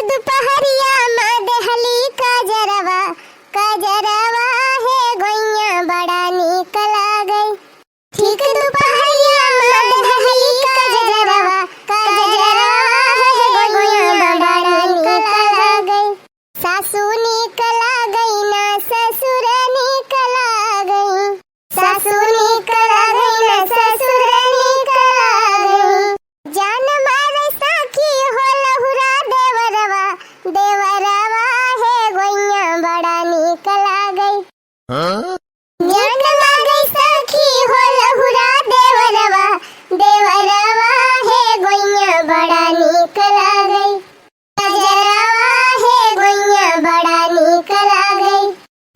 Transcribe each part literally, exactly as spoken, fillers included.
दुपहरिया मा देहली काजरवा, काजरवा हे गोइया बड़ा नीक लागै। ठीक दुपहरिया मा देहली काजरवा, काजरवा हे गोइया बड़ा नीक लागै। सासू नीक लागै ना ससुर नीक लागै, सासू नीक लागै ना ससुर नीक लागै। जान मारै साखी हो लहुरा देवरवा, देवरवा हे गोइया बड़ा नीक लागै। हाँ? जान लागै साखी हो लहुरा देवरवा, देवरवा हे गोइया बड़ा नीक लागै। काजरवा हे गोइया बड़ा नीक लागै।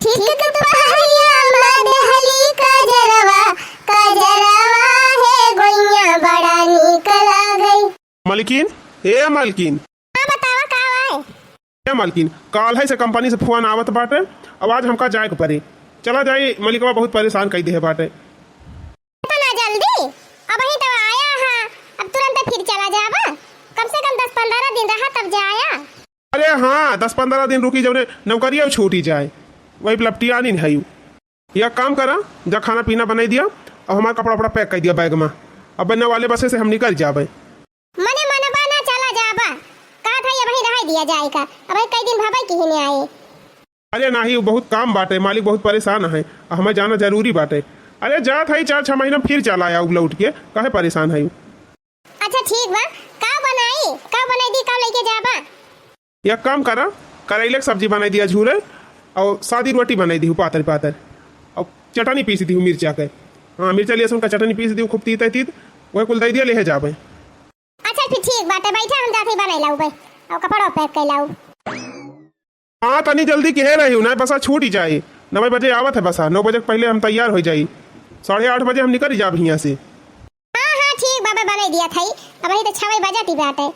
ठीक दुपहरिया मा देहली काजरवा, काजरवा हे गोइया बड़ा नीक लागै। मलकिन, ए मलकिन। हाँ, बतावा का आए? ए मलकिन, काल्है से कंपनी से फोन आवत बाटे, अब आज हमका जाए के पड़ी। चला जाई, मलिकवा बहुत परेशान कई देहे बाटे। इतना जल्दी? अबहीं तो आया हा, अब तुरंत फिर चला जाबा? कम से कम दस पन्द्रह दिन रहा तब जाया। अरे हाँ, दस पन्द्रह दिन रुकी, जौने नौकरिया छूटी जाए, वही लपटियानी है यू। या काम करा, जा खाना पीना बनाई दिया और हमारा कपड़ा उपड़ा पैक कर दिया बैग में। अब बनने वाले बसे से हम निकल जाबे। मने मनबा ना चला जाबा, का था ये वहीं रह दिया जाए का, अब कई दिन भबई की ही नहीं आए। अरे नाही, उ बहुत काम बाटे, मालिक बहुत परेशान है, आ हमें जाना जरूरी बाटे। अरे जात हई, चार छह महीना फिर चला आया उ लौट के, काहे परेशान है? अच्छा ठीक बा, का बनाई, का बनाई दी, का लेके जाबा? एक काम करा, करैले के सब्जी बनाई दिया झूरे, और सादी रोटी बनाई दी पातर पातर, और चटनी पीस दी मिर्चा के। हाँ, मिर्चा लहसुन का चटनी पीस दी, खूब तीत है तीत, वही कुल दे दिया, ले जाबे। अच्छा फिर ठीक बाटे, बैठा हम जाते बनाई लाऊ बे, और कपड़ा पैक कर लाऊ। हाँ, तनी जल्दी किहे रही, ना बसा छूट ही जाई। नौ बजे आवत है बसा, नौ बजे के पहले हम तैयार हो जाई। साढ़े आठ बजे हम निकल जाब हियाँ से। हाँ, हाँ, ठीक बाबा, बनाई दिया था। अब वही तो छवे बजत ही बाटे,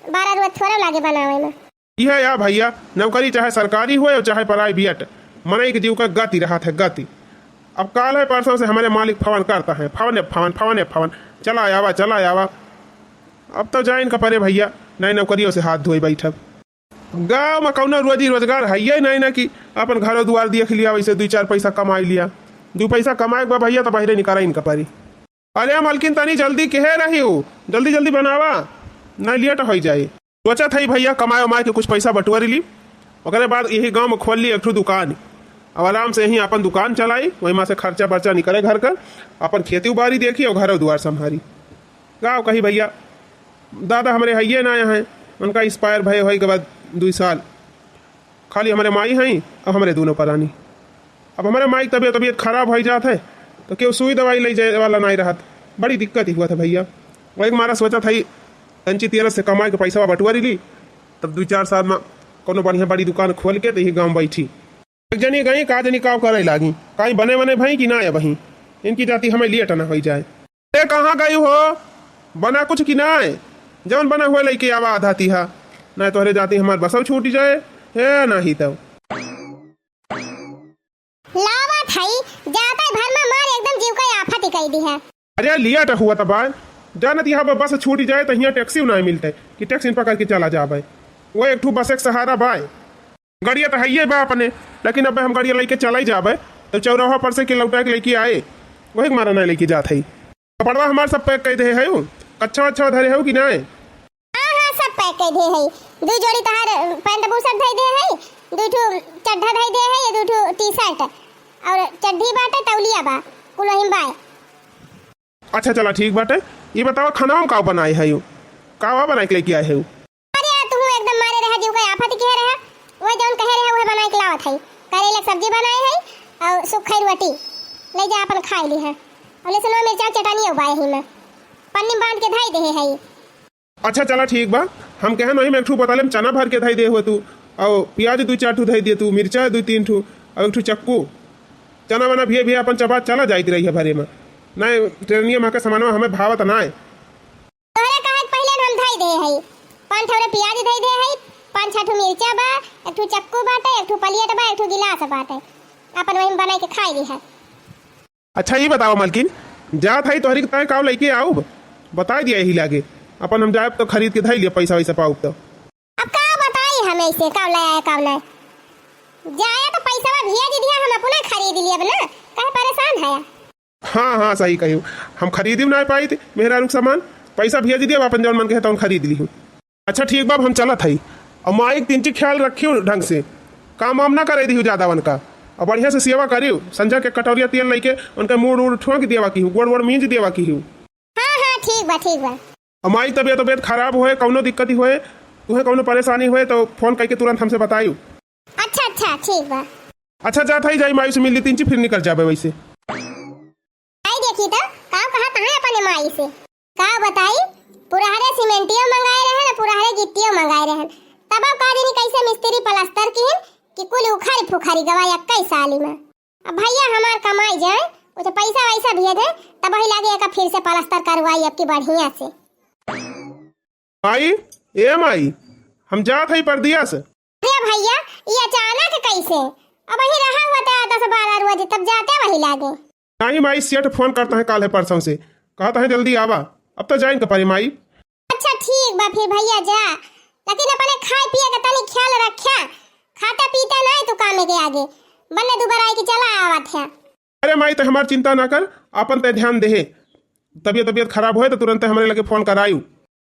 बारह रुपये थोड़ा लागे बनावे में। यह या भैया, नौकरी चाहे सरकारी होए और चाहे प्राइवेट, मनई के जीव का गति रहत है, गति। अब काल है परसों से हमारे मालिक फोन करता है, फोन, फोन, फोन, फोन, चला आवा, चला आवा। अब तो जाइन का परे भैया, नए नौकरियों से हाथ धोए बैठब। गाँव में कौनो रोजी रोजगार हइये नहीं ना कि अपन घरो दुआर देख लिया, वैसे दुई चार पैसा कमाई लिया। दुई पैसा कमाए के बा भैया, तो बहरे निकरा इनका परी। अरे मलकिन, तनी जल्दी कहे रही हो, जल्दी जल्दी बनावा, नहीं लेट हो जाए। सोचत हई भैया, कमाए उमाए के कुछ पैसा बटोरी ली, ओकरे बाद यही गाँव में खोल ली एक ठो दुकान। अब आराम से यहीं अपन दुकान चलाई, वही में से खर्चा बर्चा निकले घर का, अपन खेती बाड़ी देखी और घरो दुआर संभारी। गाँव कही भैया, दादा हमरे हइये ना हैं, उनका एक्सपायर भये होए के बाद दुई साल, खाली हमरे माई हैं और हमरे दोनों परानी। अब हमरे माई के तबियत, तबियत खराब होइ जात है, तो केहू सुई दवाई ले जाए वाला नहीं रहत, बड़ी दिक्कत ही हुआ था भैया। वही मारा सोचत हई, तंची तेरस से कमाए के पैसा बटुआरी ली, तब दुई चार साल में कोनो बढ़िया बड़ी दुकान खोल के तो यही गाँव बैठी। एक जनी गई, का जनी काव करे लागी, काई बने वने भई कि ना अबही, इनकी जाती हमें लेट ना होई जाए। ए, कहाँ गई हो? बना कुछ कि नाय? जौन बना हुआ लइके आवा आधा तीहा, नाय तोहरे जाती हमार बसव छूट जाए, हे नाही तब। लावा थाई, जाता भर में मार एकदम जीव का आफत ही कई दी है। अरे, लेट हुआ त बाय, जानत यहाँ पर बस छूट जाए तो यहाँ टैक्सी ना मिलते कि टैक्सी पकड़ के चला जाबे। वो एक ठो बस एक सहारा बाय। गड़िया तो हइये बा अपने, लेकिन अब हम गड़िया लेके चला ही जाबे, तो चौराहा पर से के लौटा के लेके आए, वही के मारा नहीं लेके जात है। कपड़वा हमार सब पैक कर दे है, कच्छा वच्छा धरे हो कि नहीं? हाँ, हाँ, सब पैक कर दे है। दू जोड़ी तहार पैंट बुशर्ट धई दे है, दू ठो चड्ढा धई दे है, ये दू ठो टी शर्ट और चड्ढी बाटे, तौलिया बा, कुल वही में बाय। अच्छा, चला, ठीक बाटे। ये बतावा, खाना में का बनाए है यू? का वा बनाए के लेके आए है यू? अरे यार, तू एकदम मारे रहा, जीव का आफत किहे रहा। वो जौन कहे रहा, वह बनाए के लावत है। करेला के सब्जी बनाए है और सूखा रोटी। ले जा, अपन खाए ली है। और लहसुन मिर्चा चटनी उबाए ही में। पन्नी में बांध के धई दे है। अच्छा, चला, ठीक बा। हम कहन वही में एक ठू बोतल में चना भर के धई दे हुए तू, और प्याज दू चार ठू धई दे तू, मिर्चा दू तीन ठू, और एक ठू चक्कू। चना वना भिये भिये अपन चबा चला जाइत रही है भरे में। नहीं, ट्रेनिया में के सामानवा हमें भावत नाय। तोहरे कहे के पहिले हम धई दे हई। पाँच ठौरे प्याज धई दे हई, पाँच छह ठो मिर्चा बा, एक ठो चक्कू बाटे, एक ठो प्लेट बा, एक ठो गिलास बाटे। अपन वही में बनाई के खाई ली है। अच्छा, ई बतावा मलकिन, जात हई तोहरी के तय काव लइके आउब? बताई दिया यही लागे। अपन हम जाएब तो खरीद के धई लिया, पैसा वैसा पाउब तो। अब का बताई, पैसे कब लाया है, कब नहीं। जाया तो पैसा भेज दिया, हम अपना खरीद लिया ना, काहे परेशान है? हाँ, हाँ, सही कहियो, हम खरीद ही ना पाई थे मेहरारू के सामान, पैसा भेज दिया, अपन जौन मन के है तौन खरीद ली हूँ। अच्छा ठीक बा, हम चलत हई। और माई के तिनची ख्याल रखियो ढंग से, काम वाम ना करे दिहू ज्यादा उनका, और बढ़िया से सेवा करियो। संझा के कटोरिया तेल लेके उनका मूड़ उड़ ठोंक देवा की हूँ, गोड़ वोड़ मींज देवा की हूँ। हाँ, हाँ, ठीक बा, ठीक बा। और माई तबियत तबियत खराब होए, कौनो दिक्कत ही होए, तुहे कौनो परेशानी होए तो फोन करके तुरंत हमसे बताइयो। अच्छा, अच्छा, ठीक बा। अच्छा जात हई, जाई माई से मिल ली तिनची, फिर निकल जाबे वैसे। आई देखी तो, का कहत हैं अपने माई से। का बताई, पुरहरे सीमेंटियो मंगाए रहन, पुरहरे गिट्टियो मंगाए रहन, तब का जानी कैसे मिस्त्री पलस्तर किहिन कि कुल उखड़ फुखरी गवा एक्कई साली में। अब भैया हमार कमाई जाए, कुछ पैसा वैसा भेजे, तब वही लागे एका फिर से पलस्तर करवाई अब की बढ़िया से। माई, ए माई, हम जात हई परदेस। अरे भैया, ये अचानक कैसे? अब वही रहा हुआ था दस बारह रोज, तब जाते वही लागे। नहीं माई, सेठ फोन करता है काल है परसों से, कहता है जल्दी आवा, अब तो जाइन के परी माई। अच्छा ठीक बा फिर भैया जा, लेकिन अपने खाए पिए का तनी ख्याल रख्या, खाता पीता नहीं तू कामे के आगे, बल्ले दुबारा आई के चला आवत है। अरे माई, ते हमार चिंता ना कर, आपन ते ध्यान देहे, तबियत तबियत खराब होए तो तुरंत हमरे लगे फोन करायु।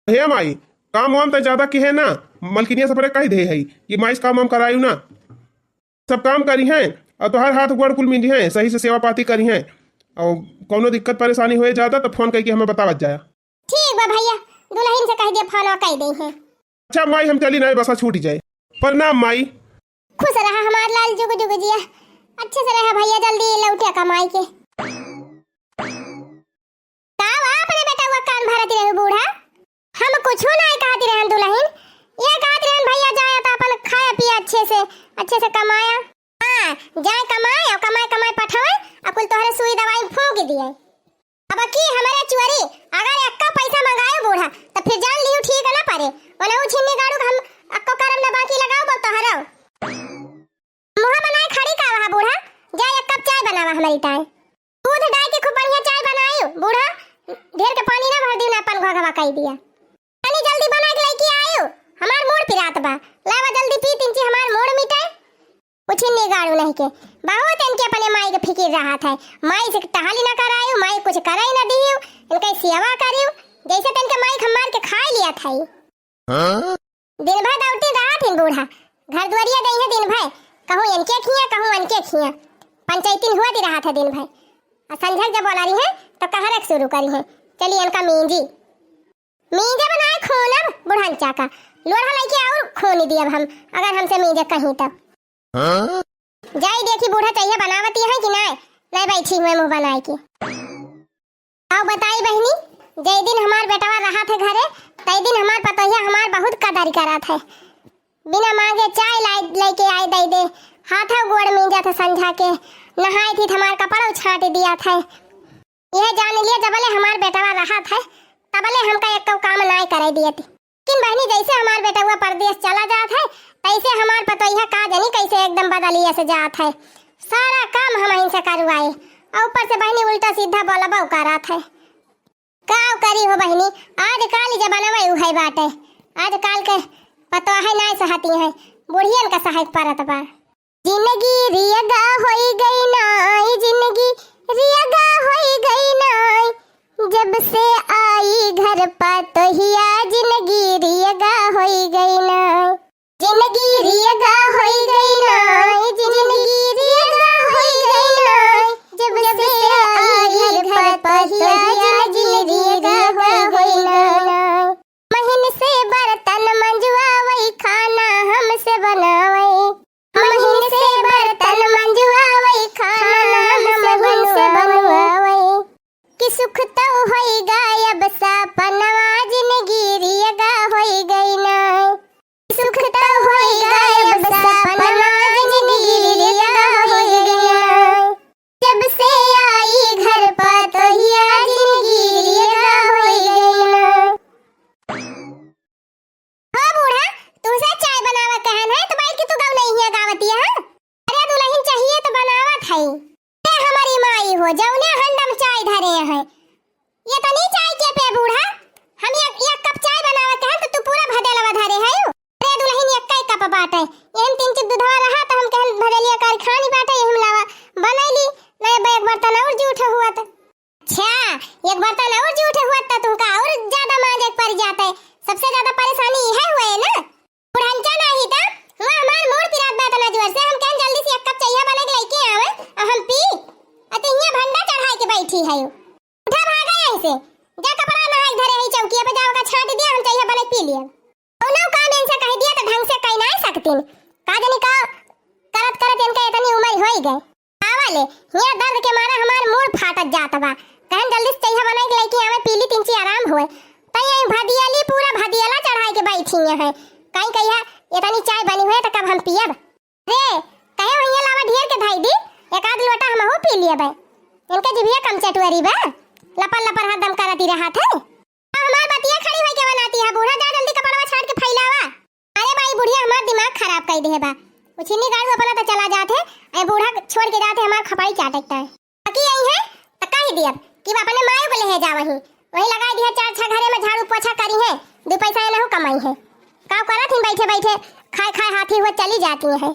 हे माई, काम वाम ते ज्यादा किहे ना, मलकिनिया सबरे कह दे है कि माई से काम वाम करायु ना, सब काम करी हैं और तोहार हाथ गोड़ कुल मिली हैं, सही से सेवा पाती करी हैं, और कौनो दिक्कत परेशानी होए ज्यादा तो फोन करके हमें बतावत जाया। ठीक बा भैया, दुल्हन से कह दिया फोन कह दे हैं। अच्छा माई, हम चली नहीं, बसा छूट जाए। प्रणाम माई। खुश रहा हमार लाल जुग जुग जिया, अच्छे से रहा भैया, जल्दी लौटिया कमाई के। का बा अपने बेटवा कान भरत रहे बूढ़ा? हम कुछो नाय कहत रहन दुल्हन, ये कहत रहन भैया जाए तो अपन खाए पिए अच्छे से, अच्छे से कमाया। हाँ, जाए कमाए और कमाए कमाए पठाए और कुल तोहरे सुई दवाई फूंक दिए। अब की हमारे चुअरी अगर एक्का पैसा मंगायो बूढ़ा तो फिर जान लियो ठीक ना परे, ओनहु छिन्नी गाड़ू हम अक्को करम ना बाकी लगाओ बोल तोहरो। मुँह बनाए खड़ी का वहाँ बूढ़ा, जा एक कप चाय बनावा हमारी ताई। दूध डाल के खूब बढ़िया चाय बनायु बूढ़ा, ढेर के पानी ना भर दियो ना अपन घोघवा कई दिया। तनी जल्दी बना के लेके आयु, हमार मूड़ पिरात बा। लावा जल्दी पी तिनची हमार मूड़ मिटे। कुछ नहीं गाड़ू नहीं के, बहुत इनके अपने माई के फिकिर रहत है। माई से टहली ना करायु, माई कुछ करे ना दियु, इनके सेवा करियु, जैसे तनके माई के मार के खाए लिया था। हाँ? दिन भर दौड़ती रहत हिन बूढ़ा, घर दुआरिया गई है दिन भर, कहूँ इनके खिया, कहूँ अनके खिया, पंचायती हुआ दी रहत है दिन भर। आ संझक जब बोला रही है तो कहरक शुरू करी है, चली इनका मींजी, मींजे बनाए खून अब बुढ़न चाका, लोढ़ा लेके आऊ खून दियब हम, अगर हमसे मींजे कहीं तब। हाँ? जाई देखी बूढ़ा चहिया बनावती है कि नाय, नाय बैठी हुए मुँह बनाए के। आओ बताई बहिनी, जय दिन हमार बेटवा रहत है घरे, तय दिन हमार पतोहिया हमार बहुत कदर करत है। बिना मांगे चाय लाई, लेके आई दई दे, हाथव गोड़ मींजत है संझा के, नहाई थी तो हमार कपड़ो छाट दिया था। यह जान लिया जबले हमार बेटवा रहत है, तबले हमका एको काम नाय करे दियत। लेकिन बहिनी, जैसे हमार बेटवा परदेस चला जात है, तैसे हमार पतोहिया का जानी कैसे एकदम बदलिए से जात है। सारा काम हमहिन से करवाए, और ऊपर से बहिनी उल्टा सीधा बोलबो करत है। का करी हो बहिनी, आजकल जमाना में उहे बाटे। आजकल के पतोहे नाय सहती हैं, बुढ़ियन का सहायक परत बा। जिंदगी रियगा होई गई नाई, जिंदगी रियगा होई गई नाई, जब से आई घर पतोहिया, जिंदगी रियगा होई गई नाई। जिंदगी रियगा होई गई नाई, जिंदगी रियगा होई गई नाई, जब से आई घर पतोहिया, जिंदगी रियगा होई गई नाई। महीन से बर्तन मंजवावई, खाना हमसे बनावई। महीन से बर्तन मंजवावई, खाना हमसे बनवावई। कि सुख तो होई गायब सपनवा, जिंदगी रियगा जाते, सबसे ज्यादा परेशानी इहे हुए ना। बुढ़नचा नाही त, हुआ हमार मूड़ पिरात बा इतना जोर से, हम कहन जल्दी से एक कप चइहा बना के लइके आवे, अउ हम पी, अउ तू हियाँ भंडा चढ़ाए के बैठी है। उठा भागा यहीं से, जा कपड़ा नहाए के धरे है चौकिया पे, जाओ का छांट दिया, हम चइहा बना के पी लिया। कौनो काम इनसे कह दिया तो ढंग से कह ना सकतीन, का जानी का करत करत इनका इतनी उम्र होई गए। आवा ले, हियाँ दर्द के मारा हमार मूड़ फाटत जात बा। कहन जल्दी से चइहा बनाई के लइके आवे, पीली तिनची आराम होए। तई यहीं भदियली पूरा भदियला चढ़ाई के बैठी है। कहीं कहिया इतनी चाय बनी हुए तो कब हम पियब? रे, कहे हुइया लावा ढेर के धाई दी, एक आध लोटा हमहू पी लियबे। इनके जिभिया कम चटुअरी बा, लपर लपर हरदम करती रहत है। अब हमार बतिया खड़ी होई के बनाती है, बूढ़ा जा जल्दी कपड़वा छाट के फैलावा। अरे बाई, बुढ़िया हमार दिमाग खराब कई देहे बा। उछिन्नी गाड़ू अपना तो चला जात है, ए बूढ़ा छोड़ के जात है, हमार खपाई चाटत है। बाकी यही है तो कह दियब कि अपने मायू को ले जा वहीं, वहीं लगाई दिया चार छह घरे में झाड़ू पोछा करी है, दो पैसा एनहू कमाई है। का करत हिन बैठे बैठे, खाए खाए हाथी हुआ चली जाती है।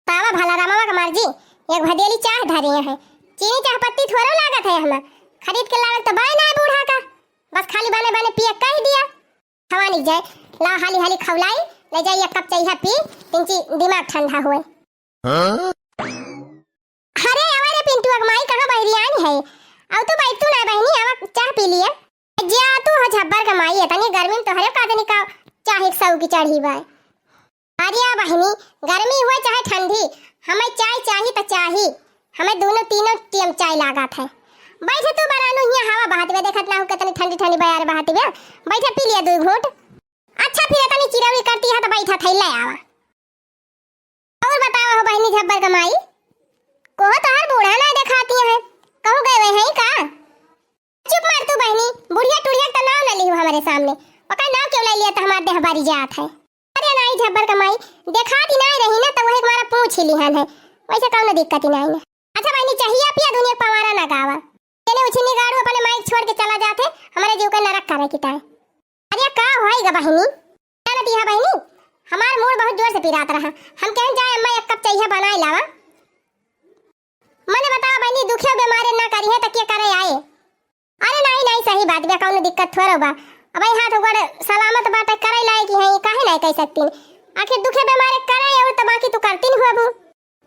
पावा भला रामवा के मर्जी, एक भदेली चाह धरे है, चीनी चाह पत्ती थोड़ो लागत है हमें, खरीद के लावे तो बाय ना बूढ़ा का, बस खाली बने बने पिए कह दिया। हवा निक जाए, ला हाली हाली खौलाई, ले जाई एक कप चइहा पी, तिनची दिमाग ठंडा हुए। हाँ? अरे आवा रे पिंटू के माई, कहाँ बहरियान है? अब तू बैठ तू ना बहनी, आवा चाह पी लिए। जा तू हो झब्बर के माई, इतनी गर्मी में तोहरे का देनी का चाह एक सौ की चढ़ी बा। अरे बहनी, गर्मी हुए चाहे ठंडी, हमें चाय चाही त चाही। हमें दोनों तीनों टेम चाय लागत है। बैठे तू बरानू, हियाँ हवा बहत बे, देखत ना हो कितनी ठंडी ठंडी बयार बहत बे। बैठे पी लिया दो घूंट। अच्छा फिर इतनी चिरौरी करती है तो बैठा थैले आवा। और बतावा हो बहनी झब्बर का माई, कोहो तोहार बूढ़ा ना देखाती है, कहूँ गए हुए हैं का? चुप मार तू बहनी, बुढ़िया टुढ़िया का नाम न लिहू हमरे सामने। ओकर नाम क्यों ले लिया तो हमार देह बारी जात है। अरे नाई झब्बर का माई, देखाती नाई रही ना तो वही हमारा पूछ ही लिहन है, वैसे कौनो दिक्कत ही नाई ना। अच्छा बहनी चाहिया पिया दुनिया पवारा ना गावा। तेने उछिन्नी गाड़ू अपने माई छोड़ के चला जात है, हमारे जीव का नरक करे की ताय। अरे का होई गा बहिनी? जानत इहा बहिनी, हमार मूड़ बहुत जोर से पिरात रहा। हम कहन जाए अम्मा एक कप चइहा बनाए लावा। मने बतावा बहिनी, दुखे बेमारे ना करी है त के करे आए? अरे नाई नाई सही बात बा, कौनो दिक्कत थोड़ो बा। अब ई हाथ गोड़ सलामत बाटे करे लाए की है, काहे नाई कह सकतीन? आखिर दुखे बेमारे करे और त बाकी तू करतीन हुआ बू।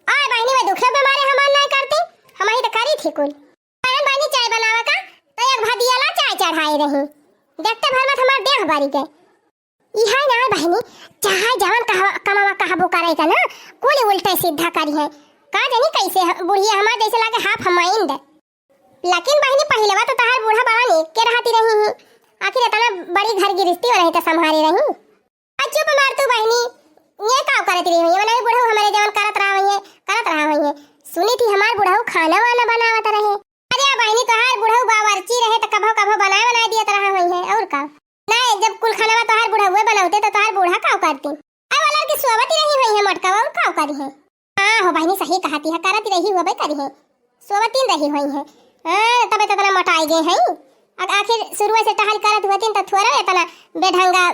आय बहिनी, मैं दुखे बेमारे हमार नाय करती, हम ही तो करी थी कुल। कहन बहिनी चाय बनावे का, तो एक भदियाला चाय चढ़ाए रही। देखते भर में हमार देह बरी गए। इहे ना बहिनी, चाहे जवन कहवा, कमावा कहबो करे का ना, कुल उल्टे सीधा करी है। का जानी कैसे ह-, बुढ़िया हमार जैसे लागे half mind। लेकिन बहिनी पहिलवा तो तहार बूढ़ा बड़ा नीक के रहती रही ही। आखिर इतना बड़ी घर गिरस्ती में रही तो संभारे रही। आ चुप मार तू बहिनी, ये का करत रही हुई? मने बुढ़ऊ हमारे जवन करत रहा हुई है, करत रहा हुई है। सुनी थी हमार बुढ़ऊ खाना वाना बनावत रहे। अरे बहिनी तोहार बुढ़ऊ बावर्ची रहे तो कभो कभो बनाए बनाए दियत रहा हुई है, और का? नहीं, जब कुल खाना तोहार बुढ़ऊ बनौते तो तोहार बूढ़ा का करती? अब अलग की सोवत ही रही हुई है मोटका, और का करी है? हाँ हो बहिनी, सही कहती है, करत रही होबे करी है, सोवतीन रही होई है। हाँ, तबे तो इतना मोटाई गए हैं। अब आखिर शुरू से टहल करत हुआ तीन तो थोड़ा इतना बेढंगा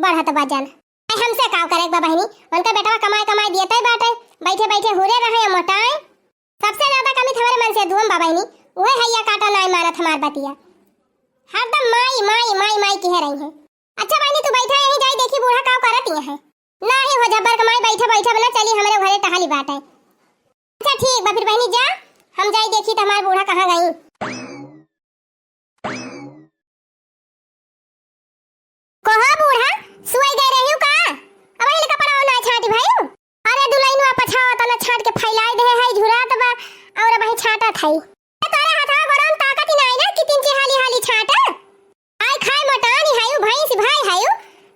बढ़त वजन। आई हमसे काव करे बा बहिनी, उनका बेटवा कमाए कमाए दियते बाटे, बैठे बैठे हुरे रहे या मोटाए। सबसे ज्यादा कमी तो हमारे मन से दुम बा बहिनी, वह हैया काटा नाई मानत हमार बतिया, हरदम माई माई माई माई कह रही है। अच्छा बहिनी तू बैठा यहीं, जाई देखी बूढ़ा काव करत ही है। नाही हो जब्बर के माई, बैठा बैठा बना चली हमरे घरे टहली बाटे। अच्छा ठीक बा फिर बहिनी जा, हम जाई देखी त हमार बूढ़ा कहाँ गई। कहा बूढ़ा, सुई गए रही का? अब ही कपड़ा ना छाटी भाई। अरे दुलहिनवा पछावा तना छाट के फैलाई दे है, झुरात बा और अब ही छाटत है। ए, तोरे हथवा गोड़वा में ताकत ही नाही ना कि तिनची हाली हाली छाटा। आय खाए मोटानी हायू, भैंस भाई हायू,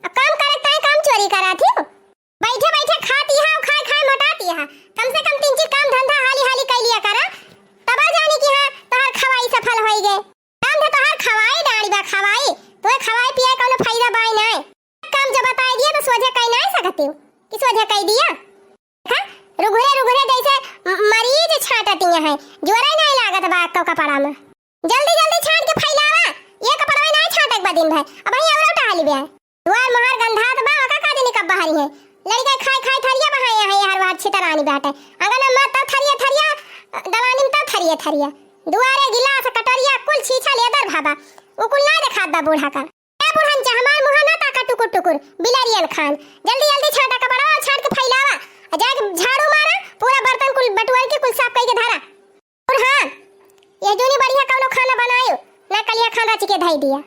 आ काम करे ताई काम चोरी करा थी। बैठे बैठे खाती है, खाए खाए मोटाती है। कम से कम तिनची काम धंधा हाली हाली कर लिया करा, तब जानी कि हाँ तोहार खवाई सफल होई गए। काम धंधा तोहार खवाई डाड़ी बा खवाई, तोहे खवाई पियाई कौनो फायदा बाई नाय। काम जो बताई दिया तो सोझे कई नाय सकती कि सोझे कई दिया। देखा, रुघुरे रुघुरे जैसे म-, मरीज छाटती हैं, जोरे नहीं लागत बा एक्को कपड़ा में। जल्दी जल्दी छाट के फैलावा, ये कपड़वा नहीं छाटक बा दिन भर, अब ही औरत टहली बे। दुआर मोहार गंधात बा, ओका का जनी कब बहारी है। लड़का खाए खाए थरिया बहाए है, हर बार छितरानी बाटे। अंगन में तो थरिया थरिया, दलानी में तो थरिया थरिया। दुआरे गिलास कटोरिया कुल छीछा लेदर भाबा, उ कुल ना देखात बा बूढ़ा का। ए बुढ़न चा, हमार मुँह ना ताका टुकुर टुकुर, बिलरियन खान। जल्दी जल्दी छांटा कपड़वा और छांट के फैलावा। और जाके झाड़ू मारा, पूरा बर्तन कुल बटुअर के कुल साफ कइके धरा। और हाँ, ये जूनी बढ़िया कौनो खाना बनायो, ना कलिया खान रच के धई दिया।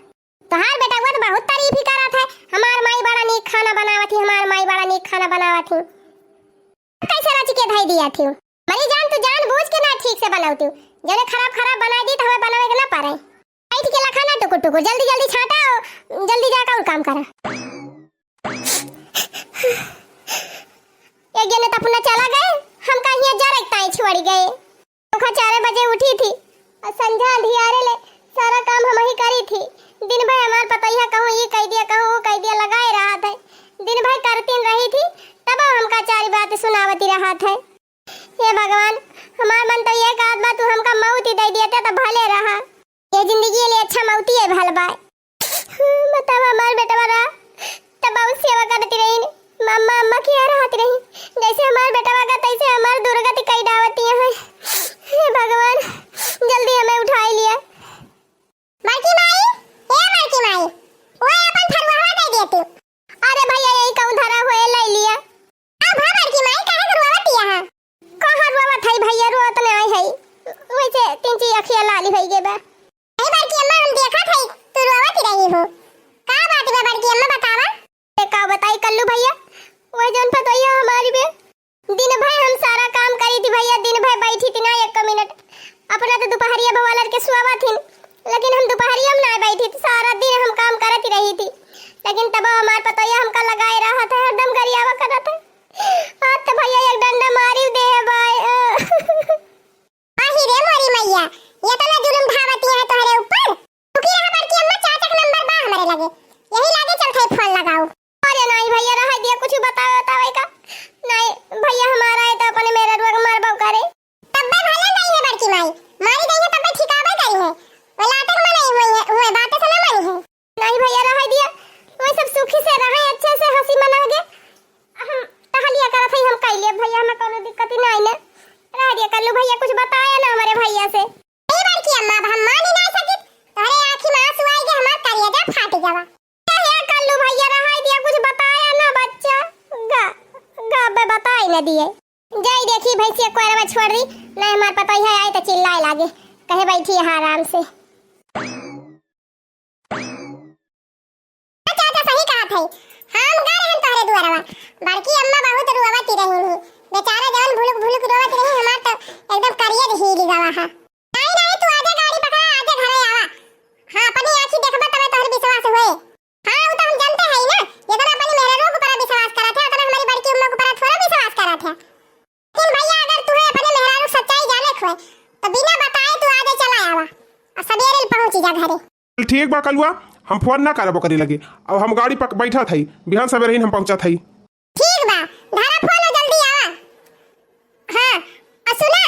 तोहार बेटवा तो बहुत तारीफ ही करत है, हमार माई बड़ा नीक खाना बनावत ही, हमार माई बड़ा नीक खाना बनावत ही। कैसे रच के धई दिया थी? मरी जान, तू जान बूझ के ना ठीक से बनौती। जने खराब खराब बनाई दी तो हमें बनावे के ना पड़े। बैठ के लखा ना टुकुर टुकुर, जल्दी जल्दी छांटा, जल्दी जाकर और काम करा। एक जने तो अपना चला गए, हम कहीं जरा एक ताई छोड़ गए। ओखा चारे बजे उठी थी और संझा अंधियारे ले सारा काम हम ही करी थी। दिन भर हमार पतोहिया कहूँ ई कह दिया, कहूँ वो कह दिया, लगाए रहत है। दिन भर करतीन रही थी, तब हमका चारी बात सुनावती रहत है। हे भगवान, हमार मन तो ये कहत बा, तू हमका मौत ही दे दिया तो भले रहा। ये जिंदगी ले अच्छा मौती है भल बाय। बतावा, हमार बेटवा रहा, तब बहुत सेवा करती रही, अम्मा, अम्मा की यहाँ रहती रही, जैसे हमार बेटवा का, तैसे हमार दुर्गति कई डावती है। हे भगवान, जल्दी हमें उठाई लिया। बड़की माई, ए बड़की माई, ओए अपन फरुआ दे देती। अरे भैया, यही कहूँ धरा हुए, ले लिया। अब हाँ बड़की माई, काहे के रोवत हिया? कहाँ रोवत है भैया, रोवत नहीं है, वैसे तीन चीज अखिया लाली होई गे बा। नहीं बड़की अम्मा, हम देखत है तू रोवत ही रही हो। का बात बा बड़की अम्मा, बतावा। ए, का बताई कल्लू भैया, वह जौन पतोहिया हमारी बे, दिन भर हम सारा काम करी थी भैया, दिन भर बैठी थी ना एक मिनट। अपना तो दोपहरिया भवालर के सुआवा थी, लेकिन हम दोपहरिया में ना बैठी थी, सारा दिन हम काम करत ही रही थी। लेकिन तब हमार पतोहिया हमका लगाए रहत है, हरदम गरियावा करत है। आज तो भैया एक डंडा मारी दे है भाई। आही रे मोरी मैया, ये तो ना जुलुम ढावती है तोहरे ऊपर। रुकी रहा बड़की अम्मा, चाचक नंबर बा हमरे लगे, यही लागे चलत है फोन लगाऊ। अरे नहीं भैया, रह दिया, कुछ बतावे बतावे का। नहीं भैया, हमारा है तो अपने मेरे रुआ के मारबो करे। तब्बे भले गई है बड़की माई, मारी गई है तब्बे ठिकावे गई है। वो लाते के मनाई हुई है, हुए बातें से ना मानी है। नहीं भैया, रह दिया, वो सब सुखी से रहे, अच्छे से हंसी मना के। हम तहलिया करत है, हम कह लिया भैया, हमें कोनो दिक्कत ही नहीं ने। रह दिया कल्लू भैया, कुछ बताया ना हमारे भैया से। ए बड़की अम्मा, अब हम मानी नहीं सकित, तोहरे आँखी में आंसू आई के हमार करेजा फाट गवा। ए हे कल्लू भैया, रह दिया, कुछ बताया ना बच्चा। गा, गा बे बताई ना दिए। जाई देखी भैंसिया कोयरवा छोड़ दी, नहीं हमार पतोहिया आई तो चिल्लाए लागे, कहे बैठी यहाँ आराम से। चाचा सही कहत है, हम गए रहन तोहरे दुआरवा, बड़की अम्मा बहुत रोवत रही, बेचारा जवन भुलुक भुलुक रोवत रही, हमार तो एकदम करियर हील गवा है। नहीं नहीं, तू आजे गाड़ी पकड़ा, आजे घरे आवा। हाँ, अपनी आँखी देखबा तबे तोहर विश्वास होए। हाँ, वो तो हम जानते हैं ना, जितना अपनी मेहरारू के ऊपर विश्वास करत है, उतना हमारी बड़की अम्मा के ऊपर थोड़ा विश्वास करत है। लेकिन भैया, अगर तुहे अपने मेहरारू सच्चाई जाने के होए, तो बिना बताए तू आजे चला आवा और सवेरे पहुँची जा घरे। ठीक बा कलुआ, हम फोन ना करबो करे लगे। अब हम गाड़ी पक बैठत हई, बिहान सवेरे ही हम पहुँचत हई। ठीक बा, धरा फोन और जल्दी आवा। हाँ, और सुना,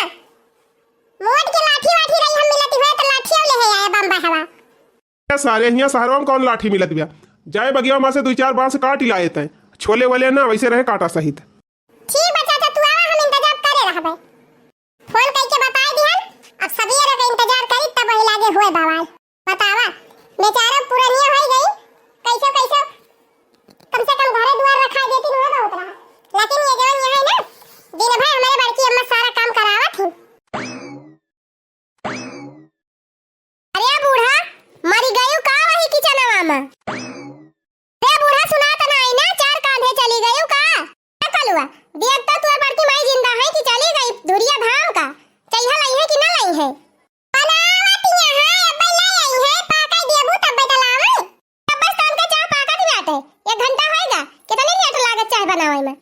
मोट के लाठी वाठी रही हम मिलती हुए तो लाठिया ले है आया बम्बा हवा। ए सारे, हियाँ शहरवा में कौन लाठी मिलत बिया? जाए बगिया में से दुई चार बांस काट ही लाए तय। छोले वोले ना, वैसे रहे कांटा सहित। ठीक बा चाचा, तू आवा, हम इंतजाम करे रहबे। फोन कइके बताए दिहन, अब सवेरे के इंतजार करी, तब वही लागे होए बवाल। बतावा, बेचारा पुरनिया होई गई, कैसो कैसो कम से कम घरे दुआर रखाई देती, हुए बहुत रहा। लेकिन ये जवन ये है ना, दिन भर हमारे बड़की अम्मा सारा काम करावत ही। अरे बूढ़ा, मरी गयू का वही किचनवा में? अरे बूढ़ा, सुनात नाई ना, चार कांधे चली गयू का? ए कलुआ, देख तो तोर बड़की माई जिंदा है कि चली गई धुरिया धाम का? चइहा लई है कि ना लई है? बनावत यहाँ है, अब्बे ले आई है, पाका देबू तब्बे तो लावे। तब बस तोन के चाह पाकत ही बाटे। एक घंटा होएगा, कितने लेट लागत चाय बनावे में?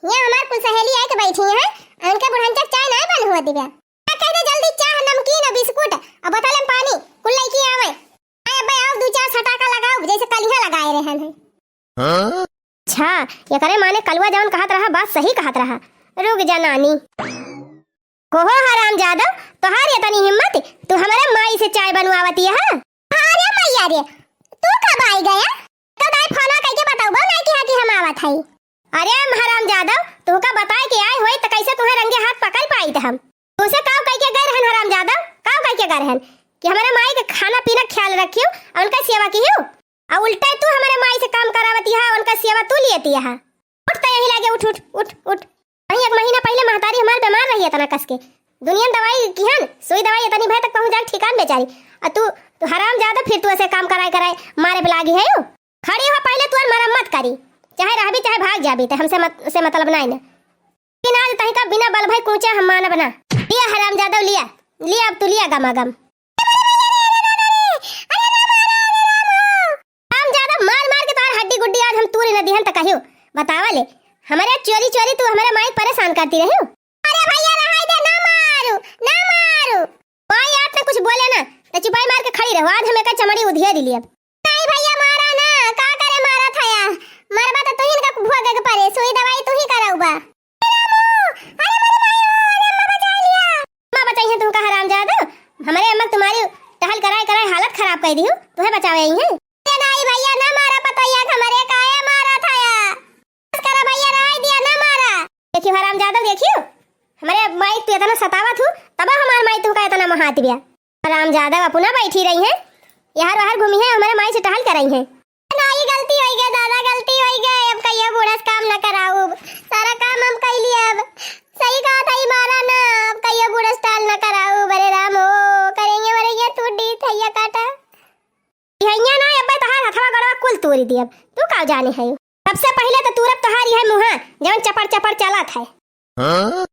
हियाँ हमार कुल सहेली आए के बैठी हैं, उनके बुढ़न तक चाय नाय बन हुआ दिव्या। मैं कह दे जल्दी चाह, नमकीन और बिस्कुट और बोतल में पानी कुल लेके आवे। आए अब्बे आओ, दू चार सटाका लगाओ, जैसे कलिहा लगाए रहन है। हाँ? अच्छा, एकरे माने कलुआ जवन कहत रहा, बात सही कहत रहा। रुक जा नानी। कोहो हराम जादव, तोहार इतनी हिम्मत, तू हमारे माई से चाय बनवावती है? अरे मैया रे, तू कब आई गया? तो दाई फोन कइके बताऊ, बोल नाई कि हाँ कि हम आवत हई। अरे हम हराम जादव, तू का बताए के आए होई त कैसे तुम्हें रंगे हाथ पकड़ पाई त हम? तुझसे काव कइके गए रहन हराम जादव, काव कइके गए रहन कि हमारे माई के खाना पीना ख्याल रखियो और उनका सेवा कियो? आ उल्टे तू हमरे माई से काम करावती है, उनका सेवा तू लियती है। उठ त यहीं लागे, उठ, उठ, उठ, उठ। वहीं एक महीना पहिले महतारी हमार बीमार रही इतना कस के। दुनिया दवाई किहन, सुई दवाई इतनी भय तक पहुँच जाए ठिकान बेचारी। आ तू, तू हरामजादा फिर तू ऐसे काम कराए कराए मारे पे लागी है यू। खड़ी हो पहिले तू और मरम्मत करी। चाहे रहबी चाहे भाग जाबी ते हमसे मत, से मतलब ना है ना। कि ना तही का बिना बल भाई कूचे हम मानब ना। लिया हरामजादा लिया, लिया अब तू लिया गमा गम। हरामजादा मार मार के तोहार हड्डी गुड्डी आज हम तूर न दिहन त कहियो। बतावा ले, हमरे चोरी चोरी तू हमरे माई परेशान करती रही। अरे भैया रहाई दे, ना मारू, ना मारू। माई आप में कुछ बोले ना, तो चुपाई मार के खड़ी रहो, आज हम एक चमड़ी उधिया दी लिया। नहीं भैया मारा ना, का करे मारा था या? मरबा तो तुहिन का भोगे के परे, सुई दवाई तू ही कराउबा। अरे मोरी माई हो, अरे अम्मा बचा लिया। अम्मा बचाई है तुमका हरामजादा, हमरे अम्मा तुम्हारी टहल कराए कराए हालत खराब कर दी हूँ, तुम्हें बचावे आई है। अरे नहीं भैया ना मारा पतोहिया के हमरे, काहे मारा था या? बस करा भैया, रहाई दिया, ना मारा। देखियो हरामजादा, देखियो, हमरे माई तू इतना सतावत हूँ, तब हमार माई तुमका इतना महात बिया। हरामजादा अपना बैठी रही है, यहाँ बाहर घूमी है, हमरे माई से टहल कर रही है। ना, ये गलती होई गई दादा, गलती होई गई। अब कहियो बूढ़ा से काम न कराऊ, सारा काम हम कई लिए अब। सही कहा था ये मारा ना, अब कहियो बूढ़ा से टहल न कराऊ। बरे राम हो, करेंगे मरेंगे टूट दी थैया काटा। भैया ना, अब तहार हथवा गड़वा कुल तोरी दियब। तू का जाने है? सबसे पहिले तो तूरब तहार यह मुहा, जवन चपड़ चपड़ चलत है। हाँ?